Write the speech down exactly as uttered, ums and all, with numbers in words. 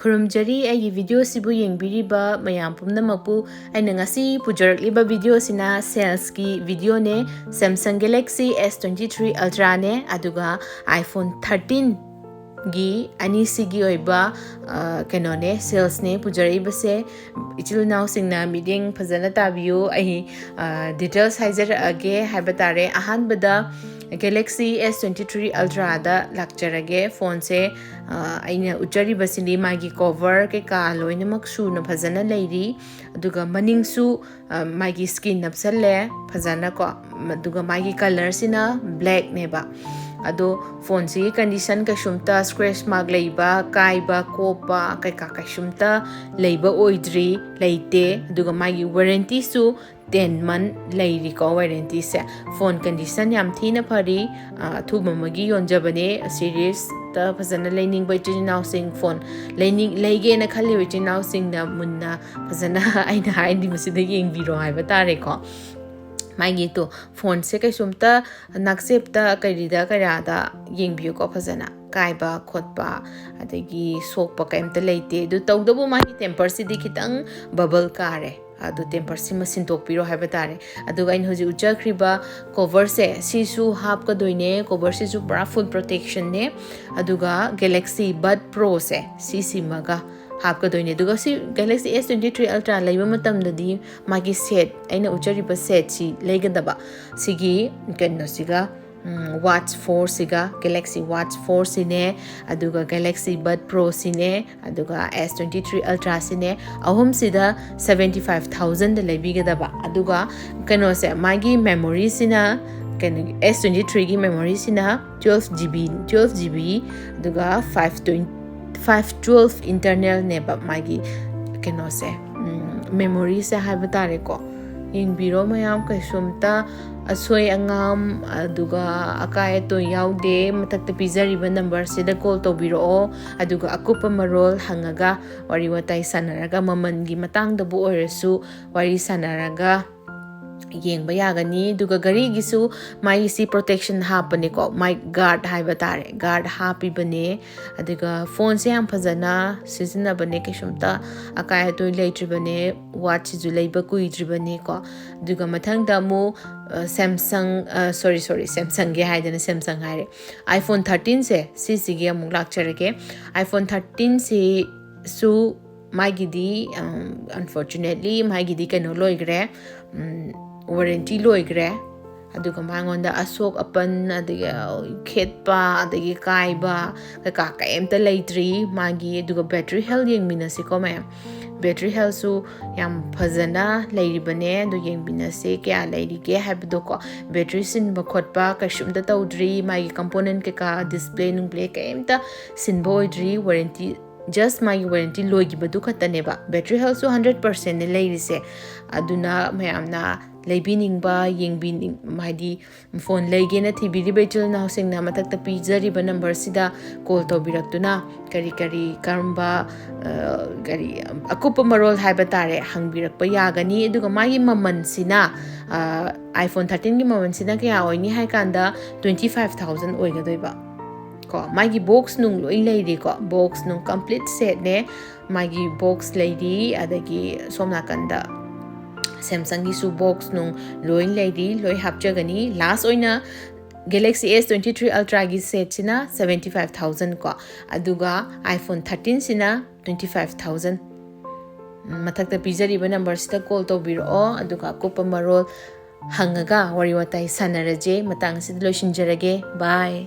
ꯈꯨꯔꯨꯝꯖꯔꯤ ꯑꯩꯒꯤ ꯚꯤꯗꯤꯑꯣꯁꯤꯕꯨ ꯌꯦꯡꯕꯤꯔꯤꯕ ꯃꯌꯥꯝ ꯄꯨꯝꯅꯃꯛꯄꯨ꯫ ꯑꯩꯅ ꯉꯁꯤ ꯄꯨꯖꯔꯛꯂꯤꯕ ꯚꯤꯗꯤꯑꯣꯁꯤꯅ ꯁꯦꯜꯁꯀꯤ ꯚꯤꯗꯤꯑꯣꯅꯦ꯫ Samsung Galaxy S twenty three Ultra ꯅꯦ, ꯑꯗꯨꯒ iPhone thirteen ꯒꯤ ꯑꯅꯤꯁꯤꯒꯤ ꯑꯣꯏꯕ, ꯑ, ꯀꯩꯅꯣꯅꯦ, ꯁꯦꯜꯁꯅꯦ ꯄꯨꯖꯔꯛꯏꯕꯁꯦ꯫ ꯏꯆꯤꯜ ꯏꯅꯥꯎꯁꯤꯡꯅ ꯃꯤꯠꯌꯦꯡ ꯐꯖꯅ ꯇꯥꯕꯤꯌꯨ꯫ ꯑꯩ, ꯑ, details ꯍꯥꯏꯖꯔꯛꯑꯒꯦ ꯍꯥꯏꯕ ꯇꯥꯔꯦ꯫ ꯑꯍꯥꯟꯕꯗ Galaxy S twenty three Ultra ꯗ ꯂꯥꯛꯆꯔꯒꯦ꯫ ꯐꯣꯟꯁꯦ, ꯑ, ꯑꯩꯅ ꯎꯠꯆꯔꯤꯕꯁꯤꯗꯤ ꯃꯥꯒꯤ cover ꯀꯩꯀꯥ ꯂꯣꯏꯅꯃꯛ ꯁꯨꯅ ꯐꯖꯅ ꯂꯩꯔꯤ꯫ ꯑꯗꯨꯒ ꯃꯅꯤꯡꯁꯨ, ꯑ, ꯃꯥꯒꯤ screen ꯅꯞꯁꯜꯂꯦ ꯐꯖꯅꯀꯣ꯫ ꯑꯗꯨꯒ ꯃꯥꯒꯤ colour ꯁꯤꯅ black ꯅꯦꯕ꯫ ꯑꯗꯣ ꯐꯣꯟꯁꯤꯒꯤ condition ꯀꯩꯁꯨꯝꯇ scratch mark ꯂꯩꯕ, ꯀꯥꯏꯕ, ꯀꯣꯞꯄ ꯀꯩꯀꯥ ꯀꯩꯁꯨꯝꯇ ꯂꯩꯕ ꯑꯣꯏꯗ꯭ꯔꯤ, ꯂꯩꯇꯦ꯫ ꯑꯗꯨꯒ ꯃꯥꯒꯤ warranty ꯁꯨ ten month ꯂꯩꯔꯤꯀꯣ, warranty ꯁꯦ꯫ ꯐꯣꯟ condition ꯌꯥꯝ ꯊꯤꯅ ꯐꯔꯤ꯫ ꯑ, ꯑꯊꯨꯕꯃꯛꯀꯤ ꯌꯣꯟꯖꯕꯅꯦ꯫ Series ꯇ ꯐꯖꯅ ꯂꯩꯅꯤꯡꯕ ꯏꯆꯤꯜ ꯏꯅꯥꯎꯁꯤꯡ, ꯐꯣꯟ ꯂꯩꯅꯤꯡ-, ꯂꯩꯒꯦꯅ ꯈꯜꯂꯤꯕ ꯏꯆꯤꯜ ꯏꯅꯥꯎꯁꯤꯡꯅ ꯃꯨꯟꯅ ꯐꯖꯅ ꯑꯩꯅ ꯍꯥꯏꯔꯤꯕꯁꯤꯗ ꯌꯦꯡꯕꯤꯔꯣ ꯍꯥꯏꯕ ꯇꯥꯔꯦꯀꯣ꯫ ꯃꯥꯒꯤ ꯇꯣ, ꯐꯣꯟꯁꯦ ꯀꯩꯁꯨꯝꯇ ꯅꯛꯆꯦꯞꯇ ꯀꯔꯤꯗ ꯀꯔꯥꯗ ꯌꯦꯡꯕꯤꯌꯨꯀꯣ ꯐꯖꯅ꯫ ꯀꯥꯏꯕ ꯈꯣꯠꯄ ꯑꯗꯒꯤ ꯁꯣꯛꯄ ꯀꯩꯝꯇ ꯂꯩꯇꯦ꯫ ꯑꯗꯨ ꯇꯧꯗꯕꯨ ꯃꯥꯒꯤ temper ꯁꯤꯗꯤ ꯈꯤꯇꯪ bubble ꯀꯥꯔꯦ꯫ ꯑꯗꯨ temper ꯁꯤꯃ ꯁꯤꯟꯗꯣꯛꯄꯤꯔꯣ ꯍꯥꯏꯕ ꯇꯥꯔꯦ꯫ ꯑꯗꯨꯒ ꯑꯩꯅ ꯍꯧꯖꯤꯛ ꯎꯠꯆꯈ꯭ꯔꯤꯕ cover ꯁꯦ, ꯁꯤꯁꯨ ꯍꯥꯞꯀꯗꯣꯏꯅꯦ꯫ Cover ꯁꯤꯁꯨ ꯄꯨꯔꯥ full protection ꯅꯦ꯫ ꯑꯗꯨꯒ Galaxy Buds Pro ꯁꯦ, ꯁꯤꯁꯤꯃꯒ ꯍꯥꯞꯀꯗꯣꯏꯅꯦ꯫ ꯑꯗꯨꯒ ꯁꯤ Galaxy S twenty three Ultra ꯂꯩꯕ ꯃꯇꯝꯗꯗꯤ ꯃꯥꯒꯤ set, ꯑꯩꯅ ꯎꯠꯆꯔꯤꯕ set ꯁꯤ ꯂꯩꯒꯗꯕ꯫ ꯁꯤꯒꯤ ꯀꯩꯅꯣꯁꯤꯒ, ꯎꯝ, Watch four ꯁꯤꯒ, Galaxy Watch four ꯁꯤꯅꯦ, ꯑꯗꯨꯒ Galaxy Buds Pro ꯁꯤꯅꯦ, ꯑꯗꯨꯒ S twenty three Ultra ꯁꯤꯅꯦ, ꯑꯍꯨꯝꯁꯤꯗ seventy five thousand ꯗ ꯂꯩꯕꯤꯒꯗꯕ꯫ ꯑꯗꯨꯒ ꯀꯩꯅꯣꯁꯦ, ꯃꯥꯒꯤ memory ꯁꯤꯅ, ꯀꯩꯅꯣ, S twenty three ꯒꯤ memory ꯁꯤꯅ twelve GB, twelve GB, ꯑꯗꯨꯒ five twenty, five twelve internal ꯅꯦꯕ ꯃꯥꯒꯤ ꯀꯩꯅꯣꯁꯦ, ꯎꯝ, memory ꯁꯦ ꯍꯥꯏꯕ ꯇꯥꯔꯦꯀꯣ꯫ ꯌꯦꯡꯕꯤꯔꯣ ꯃꯌꯥꯝ, ꯀꯩꯁꯨꯝꯇ ꯑꯁꯣꯏ ꯑꯉꯥꯝ ꯑꯗꯨꯒ ꯑꯀꯥꯏ ꯑꯇꯣꯏ ꯌꯥꯎꯗꯦ꯫ ꯃꯊꯛꯇ ꯄꯤꯖꯔꯤꯕ number ꯁꯤꯗ call ꯇꯧꯕꯤꯔꯛꯑꯣ, ꯑꯗꯨꯒ ꯑꯀꯨꯞꯄ ꯃꯔꯣꯜ ꯍꯪꯉꯒ ꯋꯥꯔꯤ ꯋꯥꯇꯥꯏ ꯁꯥꯟꯅꯔꯒ, ꯃꯃꯜꯒꯤ ꯃꯇꯥꯡꯗꯕꯨ ꯑꯣꯏꯔꯁꯨ ꯋꯥꯔꯤ ꯁꯥꯟꯅꯔꯒ ꯌꯦꯡꯕ ꯌꯥꯒꯅꯤ꯫ ꯑꯗꯨꯒ ꯘꯔꯤꯒꯤꯁꯨ ꯃꯥꯒꯤꯁꯤ protection ꯍꯥꯞꯄꯅꯦꯀꯣ, ꯃꯥꯏ guard ꯍꯥꯏꯕ ꯇꯥꯔꯦ, guard ꯍꯥꯞꯄꯤꯕꯅꯦ꯫ ꯑꯗꯨꯒ ꯐꯣꯟꯁꯦ ꯌꯥꯝ ꯐꯖꯅ ꯁꯤꯖꯤꯟꯅꯕꯅꯦ, ꯀꯩꯁꯨꯝꯇ ꯑꯀꯥꯏ ꯑꯇꯣꯏ ꯂꯩꯇ꯭ꯔꯤꯕꯅꯦ꯫ Watchꯁꯤꯁꯨ ꯂꯩꯕ ꯀꯨꯏꯗ꯭ꯔꯤꯕꯅꯦꯀꯣ꯫ ꯑꯗꯨꯒ ꯃꯊꯪꯗ ꯑꯃꯨꯛ Samsung, sorry sorry, Samsungꯒꯤ ꯍꯥꯏꯗꯅ Samsung ꯍꯥꯏꯔꯦ, iPhone thirteenꯁꯦ, ꯁꯤꯁꯤꯒꯤ ꯑꯃꯨꯛ ꯂꯥꯛꯆꯔꯒꯦ꯫ iPhone thirteenꯁꯤꯁꯨ ꯃꯥꯒꯤꯗꯤ unfortunately ꯃꯥꯒꯤꯗꯤ ꯀꯩꯅꯣ ꯂꯣꯏꯈ꯭ꯔꯦ, warranty ꯂꯣꯏꯈ꯭ꯔꯦ꯫ ꯑꯗꯨꯒ ꯃꯉꯣꯟꯗ ꯑꯁꯣꯛ ꯑꯄꯟ, ꯑꯗꯒꯤ ꯈꯦꯠꯄ, ꯑꯗꯒꯤ ꯀꯥꯏꯕ ꯀꯩꯀꯥ ꯀꯩꯝꯇ ꯂꯩꯇ꯭ꯔꯤ ꯃꯥꯒꯤ꯫ ꯑꯗꯨꯒ battery health ꯌꯦꯡꯃꯤꯟꯅꯁꯤꯀꯣ ꯃꯌꯥꯝ꯫ Battery healthꯁꯨ ꯌꯥꯝ ꯐꯖꯅ ꯂꯩꯔꯤꯕꯅꯦ꯫ ꯑꯗꯨ ꯌꯦꯡꯃꯤꯟꯅꯁꯦ ꯀꯌꯥ ꯂꯩꯔꯤꯒꯦ ꯍꯥꯏꯕꯗꯣꯀꯣ꯫ Battery ꯁꯤꯟꯕ ꯈꯣꯠꯄ ꯀꯩꯁꯨꯝꯇ ꯇꯧꯗ꯭ꯔꯤ, ꯃꯥꯒꯤ component ꯀꯩꯀꯥ, display ꯅꯨꯡꯄ꯭ꯂꯦ ꯀꯩꯝꯇ ꯁꯤꯟꯕ ꯑꯣꯏꯗ꯭ꯔꯤ꯫ Warranty, just ꯃꯥꯒꯤ warranty ꯂꯣꯏꯈꯤꯕꯗꯨ ꯈꯛꯇꯅꯦꯕ꯫ Battery healthꯁꯨ hundred percentꯅꯦ ꯂꯩꯔꯤꯁꯦ꯫ ꯑꯗꯨꯅ ꯃꯌꯥꯝꯅ ꯂꯩꯕꯤꯅꯤꯡꯕ, ꯌꯦꯡꯕꯤꯅꯤꯡ ꯍꯥꯏꯗꯤ ꯐꯣꯟ ꯂꯩꯒꯦꯅ ꯊꯤꯕꯤꯔꯤꯕ ꯏꯆꯤꯜ ꯏꯅꯥꯎꯁꯤꯡꯅ ꯃꯊꯛꯇ ꯄꯤꯖꯔꯤꯕ numberꯁꯤꯗ call ꯇꯧꯕꯤꯔꯛꯇꯨꯅ ꯀꯔꯤ ꯀꯔꯤ, ꯀꯔꯝꯕ, ꯀꯔꯤ ꯑꯀꯨꯞꯄ ꯃꯔꯣꯜ ꯍꯥꯏꯕ ꯇꯥꯔꯦ, ꯍꯪꯕꯤꯔꯛꯄ ꯌꯥꯒꯅꯤ꯫ ꯑꯗꯨꯒ ꯃꯥꯒꯤ ꯃꯃꯜꯁꯤꯅ, iPhone thirteenꯒꯤ ꯃꯃꯜꯁꯤꯅ ꯀꯌꯥ ꯑꯣꯏꯅꯤ ꯍꯥꯏ ꯀꯥꯟꯗ, twenty five thousand ꯑꯣꯏꯒꯗꯣꯏꯕ꯫ ꯀꯣ, ꯃꯥꯒꯤ box ꯅꯨꯡ ꯂꯣꯏ ꯂꯩꯔꯤꯀꯣ, box ꯅꯨꯡ complete setꯅꯦ꯫ ꯃꯥꯒꯤ box ꯂꯩꯔꯤ, ꯑꯗꯒꯤ ꯁꯣꯝ ꯅꯥꯀꯟꯗ Samsungꯒꯤꯁꯨ box ꯅꯨꯡ ꯂꯣꯏ ꯂꯩꯔꯤ, ꯂꯣꯏ ꯍꯥꯞꯆꯒꯅꯤ꯫ Last ꯑꯣꯏꯅ Galaxy S twenty three Ultraꯒꯤ setꯁꯤꯅ seventy five thousand ꯀꯣ, ꯑꯗꯨꯒ iPhone thirteenꯁꯤꯅ twenty five thousand꯫ ꯃꯊꯛꯇ ꯄꯤꯖꯔꯤꯕ numberꯁꯤꯗ call ꯇꯧꯕꯤꯔꯛꯑꯣ, ꯑꯗꯨꯒ ꯑꯀꯨꯞꯄ ꯃꯔꯣꯜ ꯍꯪꯉꯒ ꯋꯥꯔꯤ ꯋꯥꯇꯥꯏ ꯁꯥꯟꯅꯔꯁꯦ꯫ ꯃꯇꯥꯡ ꯑꯁꯤꯗ ꯂꯣꯏꯁꯤꯟꯖꯔꯒꯦ꯫ Bye꯫